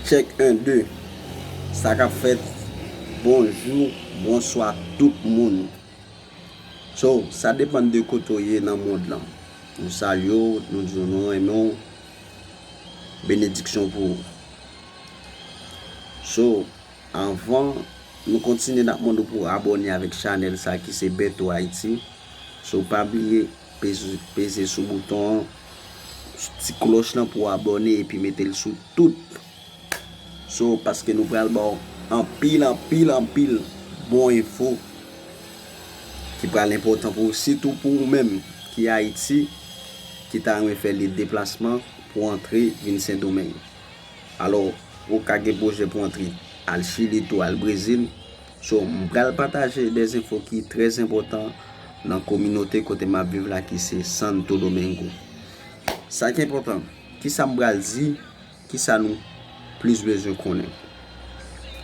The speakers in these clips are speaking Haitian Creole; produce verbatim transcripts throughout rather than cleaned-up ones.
Tchèk, en, de. Sa k ap fèt? Bonjou, bonswa tout moun. So, sa depann de kote w ye nan mond lan. Nou salye w, nou di w nou renmen w. Benediksyon pou ou. So, anvan nou kontinye, n ap mande w pou w abòne avèk chanèl sa ki se Bertho Haïti. So, pa bliye peze, peze sou bouton an, ti klòch lan pou w abòne epi mete l sou tout. So, paske nou pral ba w anpil, anpil, anpil bon enfo ki pral enpòtan pou ou, sitou pou ou menm ki Ayiti, ki ta renmen fè le deplasman pou antre vin Sendomeng. Alò, ou ka gen pwojè pou antre al Chili tou, al Brezil. So, m pral pataje de enfo ki trè enpòtan nan kominote kote m ap viv la, ki se Santo Domingo. Sa ki enpòtan, kisa m pral di, kisa nou plis bezwen konnen?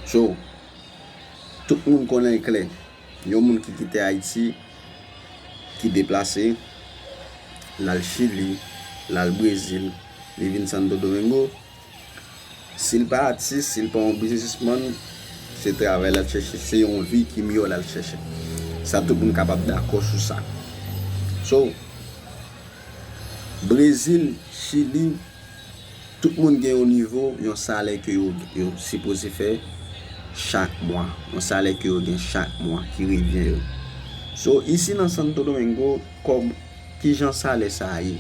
So, tout moun konnen klè, yon moun ki kite Ayiti, ki deplase, l al Chili, l al Brezil, li vin Santo Domingo, si l pa atis, si l pa yon biznismann, se travay l al chèche, se yon vi ki miyò l al chèche. Sa tout moun kapab dakò sou sa. So, Brezil, Chili, tout moun gen yon nivo, yon salè ke yo, yo sipoze fè chak mwa. Yon salè ke yo gen chak mwa ki revyen yo. So, isi nan Santo Domingo, kòb, kijan salè sa a ye?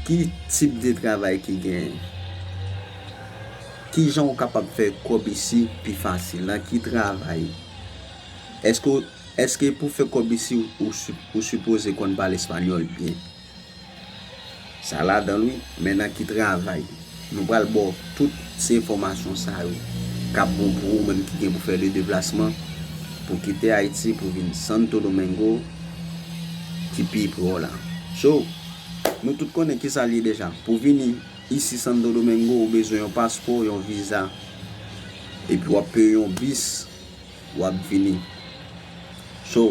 Ki tip de travay ki genyen? Kijan w kapab fè kòb isi pi fasil? Nan ki travay? Èske, èske pou fè kòb isi, ou, ou, ou sipoze konn pale espanyòl byen? Sa ladan l, wi, men nan ki travay? Nou pral ba w tout se enfòmasyon sa yo k ap bon pou ou menm ki gen pou fè le deplasman, pou kite Ayiti, pou vin Santo Domingo, ki pi pre w la. So, nou tout konnen kisa l ye deja. Pou vini isi Santo Domingo, ou bezwen yon paspò, yon viza, epi w ap peye yon bis, w ap vini. So,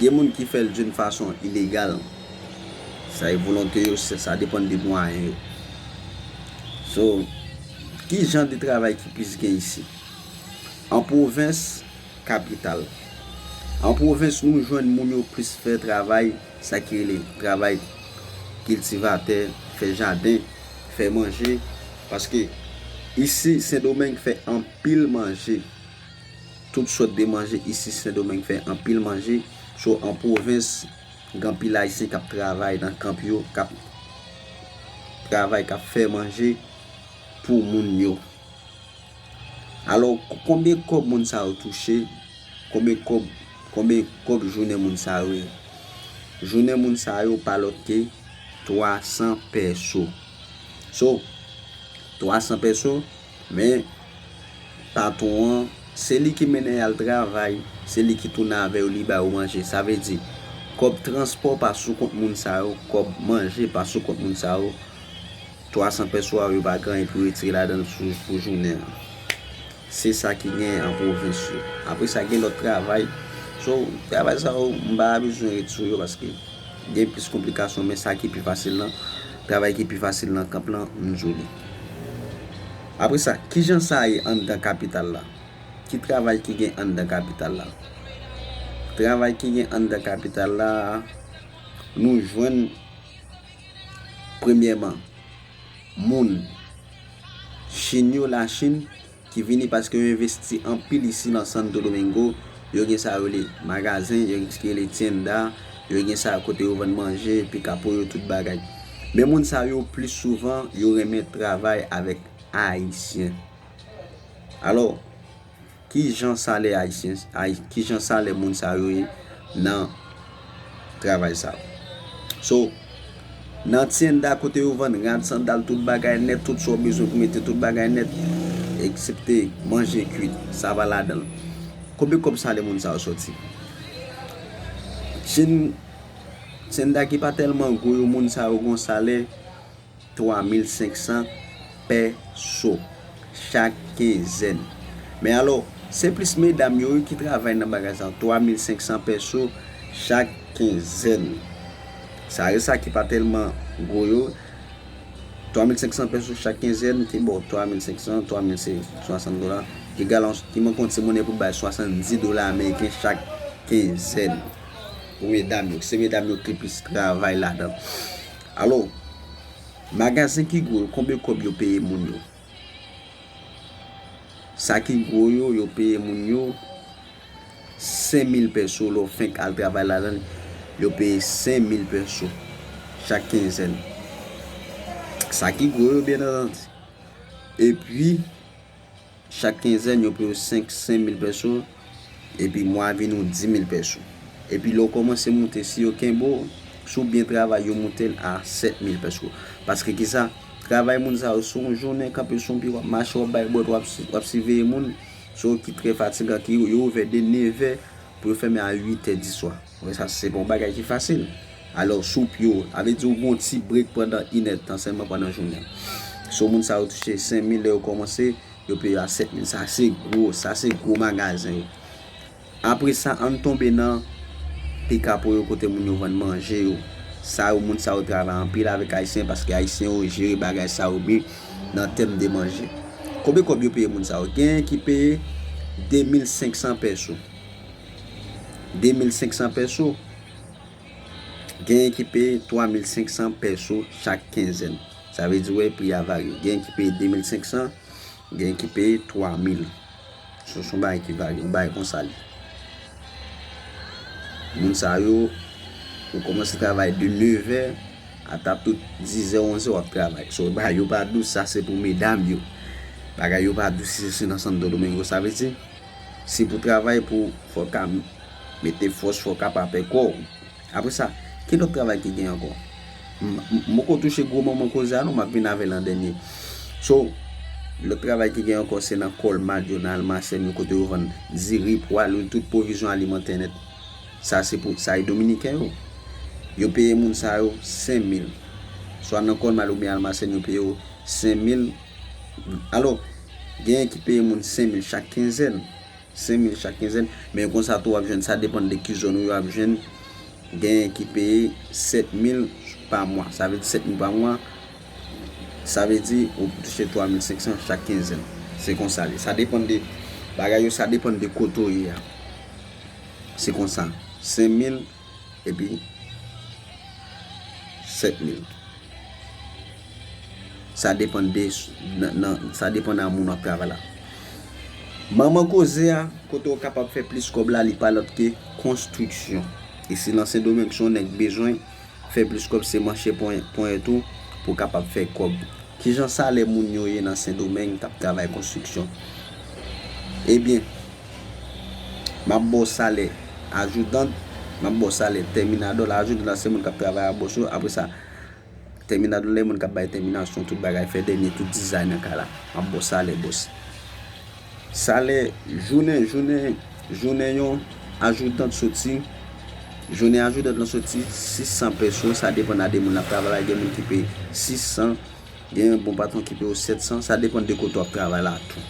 gen moun ki fè l d'une façon ilegal. Sa e volonte yo, sa, sa depann de mwayen yo. So, ki jan de travay ki plis gen isi? An pwovens, kapital. An pwovens, nou jwenn moun yo plis fè travay, sa ki rele travay kiltivatè, fè jaden, fè manje. Paske isi, Sendomeng fè anpil manje. Tout sòt de manje isi Sendomeng fè anpil manje. So, an pwovens, gen anpil Ayisyen k ap travay nan kanp yo, k ap travay, k ap fè manje pou moun yo. Alò, konbyen kòb moun sa yo touche? Konbyen kòb, konbyen kòb jounen moun sa yo ye? Jounen moun sa yo pa lòt ke twa san pèso. So, twa san pèso, men patwon an, se li ki mennen y al travay, se li ki tounen avè yo, li ba yo manje. Sa vle di, kòb transpò pa sou kont moun sa yo, kòb manje pa sou kont moun sa yo. Twa san pèso a yo pa gen anyen pou retire ladan l sou, pou jounen an. Se sa ki gen an pwovens yo. Apre sa, gen lòt travay. So, travay sa yo, m pa bezwen ret sou yo paske gen plis konplikasyon, men sa ki pi fasil lan, travay ki pi fasil nan kanp lan, m di w li. Apre sa, kijan sa ye anndan kapital la? Ki travay ki gen anndan kapital la? Travay ki gen anndan kapital la, nou jwenn, premyèman, moun Chin yo, Lachin, ki vini paske yo envesti anpil isi nan Santo Domingo. Yo gen sa yo rele magazen, yo gen sa yo rele tienda, yo gen sa kote yo vann manje, pikapo yo, tout bagay. Men moun sa yo, plis souvan, yo renmen travay avèk Ayisyen. Alò, kijan salè Ayisyen, Ayi-, kijan salè moun sa yo ye nan travay sa yo? So, nan tienda kote yo vann rad, sandal, tout bagay nèt, tout sa w bezwen pou mete tout bagay nèt, eksepte manje kwit, sa pa ladan l. Konbyen kòb salè moun sa yo soti? Chin, tienda ki pa tèlman gwo yo, moun sa yo gon salè twa mil senk san pèso chak kenzèn. Men alò, se plis medam yo wi ki travay nan bagay sa, twa mil senk san pèso chak kenzèn. Sa yo, sa ki pa tèlman gwo yo, Twa mil senk san pèso chak kenzèn, ki ba w twa mil senk san, twa mil senk san swasant dola, ki egal a, ki manke yon ti monnen pou bay swasanndis dola ameriken chak kenzèn. Pou medam yo, se medam yo ki plis travay ladan. Alò, magazen ki gwo yo, konbyen kòb yo peye moun yo? Sa ki gwo yo, yo peye moun yo senk mil pèso, lè w fenk al travay ladan l, yo peye senk mil pèso chak kenzèn. Sa ki gwo yo, byen antandi. Epi, chak kenzèn, yo peye w senk, senk mil pèso, epi mwa a vini w dis mil pèso. Epi lè w kòmanse moute, si yo kenbe w, si w byen travay, yo moute l a sèt mil pèso. Paske kisa? Travay moun sa yo, se yon jounen kanpe sou yon pye, w ap mache, w ap bay bwèt, w ap si-, w ap siveye moun. Se yon ki trè fatigan, ki yo ouvè de nevè pou yo fèmen a uitè diswa. Ou wè sa, se pa yon bagay ki fasil. Alò, sou pye w, sa vle di w gen yon ti brek pandan inèdtan sèlman pandan jounen an. So, moun sa yo touche senk mil lè yo kòmanse, yo peye yo a sèt mil. Sa se gwo, sa se gwo magazen yo. Apre sa, ann tonbe nan pikapo yo kote moun yo vann manje yo. Sa yo, moun sa yo travay anpil avèk Ayisyen paske Ayisyen yo jere bagay sa yo byen nan tèm de manje. Konbyen kòb yo peye moun sa yo? Genyen ki peye de mil senk san pèso. De mil senk san pèso. Genyen ki peye twa mil senk san pèso chak kenzèn. Sa vle di, wè, pri a varye. Genyen ki peye de mil senk san, genyen ki peye twa mil. So, se yon bagay ki varye, yon bagay konsa li. Moun sa yo, ou kòmanse travay de nevè ata tout dizè, onzè w ap travay. So, bagay yo pa dous, sa se pou medam yo. Bagay yo pa dous isit nan Santo Domingo. Sa vle di, si pou travay pou, fò w ka mete fòs, fò w ka pa pè kò w. Apre sa, ki lòt travay ki gen ankò? M, m, m poko touche gwo manman koze a non, m ap vin avè l an dènye. So, lòt travay ki gen ankò se nan Colmart yo, nan almasèn yo, kote yo vann diri, pwa, lwil, tout pwovizyon alimantè nèt. Sa se pou, sa e dominiken yo. Yo peye moun sa yo senk mil. Swa nan Colmart oubyen almasèn yo peye yo senk mil. Alò, genyen ki peye moun senk mil chak kenzèn. Senk mil chak kenzèn. Men konsa tou w ap jwenn, sa depann de ki zòn ou ye w ap jwenn. Genyen ki peye sèt mil pa mwa. Sa vle di sèt mil pa mwa. Sa vle di ou touche twa mil senk san chak kenzèn. Se konsa li. Sa depann de bagay yo, sa depann de kote w ye a. Se konsa. Senk mil epi sèt mil. Sa depann de, nan, nan, sa depann a moun w ap travay la. Manman koze a, kote w kapab fè plis kòb la, li pa lòt ke konstriksyon. E si nan Sendomeng, si yon nèg bezwen fè plis kòb, se manche ponyèt ou pou w kapab fè kòb. Kijan salè moun yo ye nan Sendomeng k ap travay konstriksyon? Ebyen, m ap ba w salè ajoudan, m ap ba w salè tèminadò. Ajoudan la se moun k ap travay a bòs yo. Apre sa, tèminadò la e moun k ap bay tèminasyon, tout bagay, fè dènye, tout dizay nan kay la. M ap ba w salè bòs. Salè jounen, jounen, jounen yon ajoudan soti, jounen ajoudan lan soti sis san pèso, sa depann a de moun l ap travay la, gen moun ki peye sis san, gen yon bon patwon ki peye w sèt san, sa depann de kote w ap travay la tou.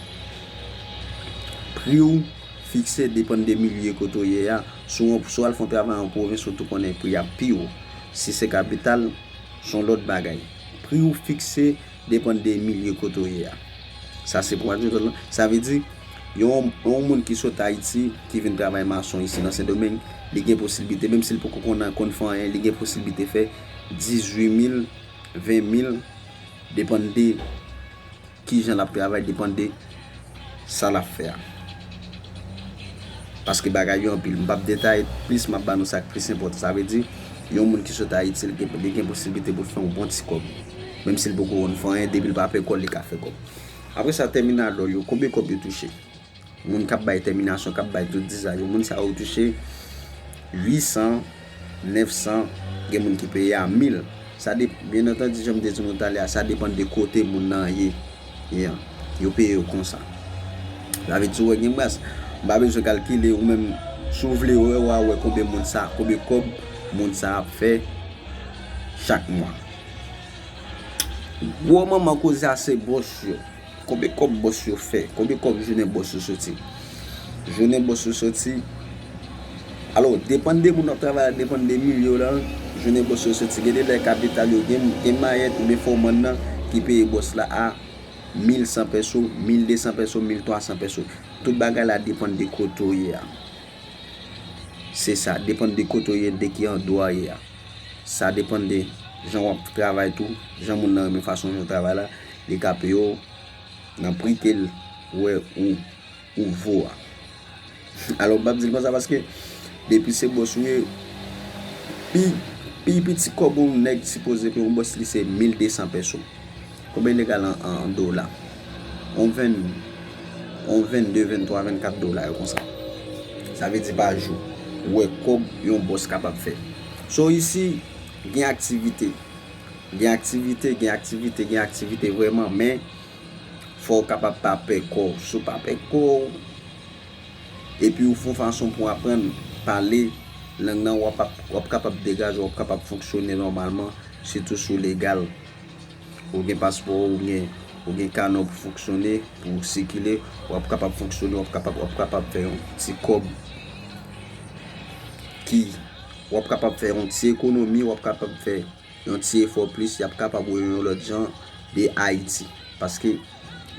Pri w fikse depann de milye kote w ye a. Si w, si w al fè yon travay an pwovens, ou tou konnen pri a pi wo. Si se kapital, se yon lòt bagay. Pri w fikse depann de milye kote w ye a. Sa se pou ajoudan lan. Sa vle di, yon, yon moun ki sot Ayiti, ki vin travay mason isi nan Sendomeng, li gen posiblite, menm si l poko konn, konn fè anyen, li gen posiblite fè dizuit mil, ven mil, depann de kijan l ap travay, depann de sa l ap fè a. Paske bagay yo anpil. M p ap detaye plis, m ap ba nou sa k plis enpòtan. Sa vle di, yon moun ki sot Ayiti, li gen, li gen posiblite pou l fè yon bon ti kòb. Menm si l poko konn fè anyen, depi l pa pè kò l, li ka fè kòb. Apre sa, tèminadò yo, konbyen kòb yo touche? Moun k ap bay tèminasyon, k ap bay tout dizay yo, moun sa yo touche uit san, nèf san, gen moun ki peye a mil. Sa de, byen antandi, jan m te di nou talè a, sa depann de kote moun nan ye. Ye an, yo peye yo konsa. Sa vle di, ou wè gen bras. M pa bezwen kalkile, ou menm, si w vle wè, w a wè konbyen moun sa, konbyen kòb moun sa ap fè chak mwa. Gwo manman koze a se bòs yo. Konbyen kòb bòs yo fè? Konbyen kòb jounen bòs yo soti? Jounen bòs yo soti. Alò, depann de moun w ap travay la, depann de milye w lan, jounen bòs yo soti. Gen de lè kapital yo, gen, gen mayèt oubyen fòmann nan Li peye bòs la a mil san pèso, mil de san pèso, mil twa san pèso. Tout bagay la depann de kote w ye a. Se sa, depann de kote w ye, de ki andwa w ye a. Sa depann de jan w ap travay tou, jan moun nan renmen fason jan w travay la, li ka peye w nan pri ke l wè ou, ou vo a. Alò, m p ap di l konsa paske depi se bòs ou ye, pi, pi piti kòb yon nèg sipoze peye yon bòs li se mil de san pèso. Konbyen l egal an, an, an dola? On venn, on vennde, venntwa, vennkat dola yo konsa. Sa vle di pa jou. Ou wè kòb yon bòs kapab fè. So isi, gen aktivite. Gen aktivite, gen aktivite, gen aktivite vrèman, men fò w kapab pa pè kò w. Si w pa pè kò w, epi w fè yon fason pou w aprann pale lang nan, w ap, w ap kapab degaje, w ap kapab fonksyone nòmalman, sitou si w legal. Ou gen paspò, ou gen, ou gen kanè w pou fonksyone, pou w sikile, w ap kapab fonksyone, w ap kapab, w ap kapab fè yon ti kòb ki, w ap kapab fè yon ti ekonomi, w ap kapab fè yon ti efò plis, y ap kapab wè yon lòt jan de Ayiti. Paske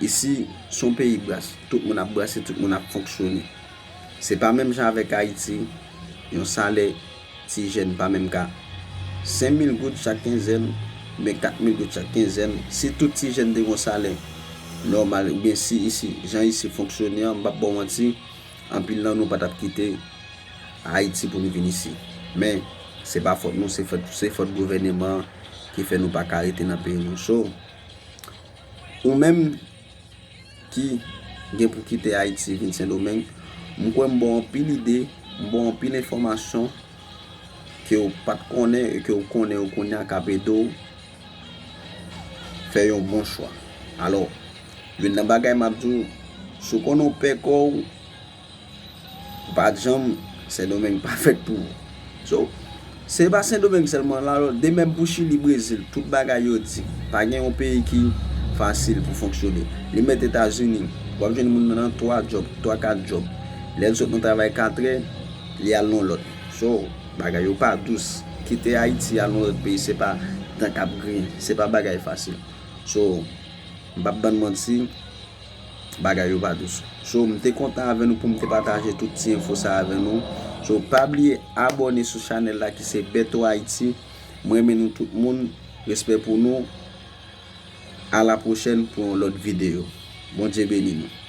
isi, se yon peyi bras. Tout moun ap brase, tout moun ap fonksyone. Se pa menm jan avèk Ayiti, yon salè ti jèn pa menm ka. Senk mil goud chak kenzèn, oubyen kat mil goud chak kenzèn, si tout ti jèn te gen yon salè nòmal, oubyen si isi, jan isi fonksyone an, m p ap ba w manti, anpil nan nou pa t ap kite Ayiti pou n vin isi. Men, se pa fòt nou, se fòt, se fòt gouvèneman an ki fè nou pa ka rete nan peyi nou. So, ou menm ki gen pou kite Ayiti vin Sendomeng, m kwè m ba w anpil ide, m ba w anpil enfòmasyon ke w pa t konnen e ke w konnen yo kounye a k ap ede w fè yon bon chwa. Alò, youn nan bagay m ap di w, si w konnen w pè kò w, ou pa t janm, Sendomeng pa fèt pou ou. So, se pa Sendomeng sèlman la, de menm pou Chili, Brezil, tout bagay yo di. Pa gen yon peyi ki fasil pou fonksyone. Li mèt Etazini, w ap jwenn moun nan twa djòb, twa kat djòb. Lè l sot nan travay katrè, li al nan lòt. So, bagay yo pa dous. Kite Ayiti, al nan lòt peyi, se pa dan k ap griyen. Se pa bagay fasil. So, m p ap bann manti, bagay yo pa dous. So, m te kontan avè nou pou m te pataje tout ti enfo sa avè nou. So, pa bliye abòne sou chanèl la ki se Bèto Ayiti. Mwen renmen nou tout moun. Respè pou nou. A la pwochèn pou yon lòt videyo. Bondye beni nou.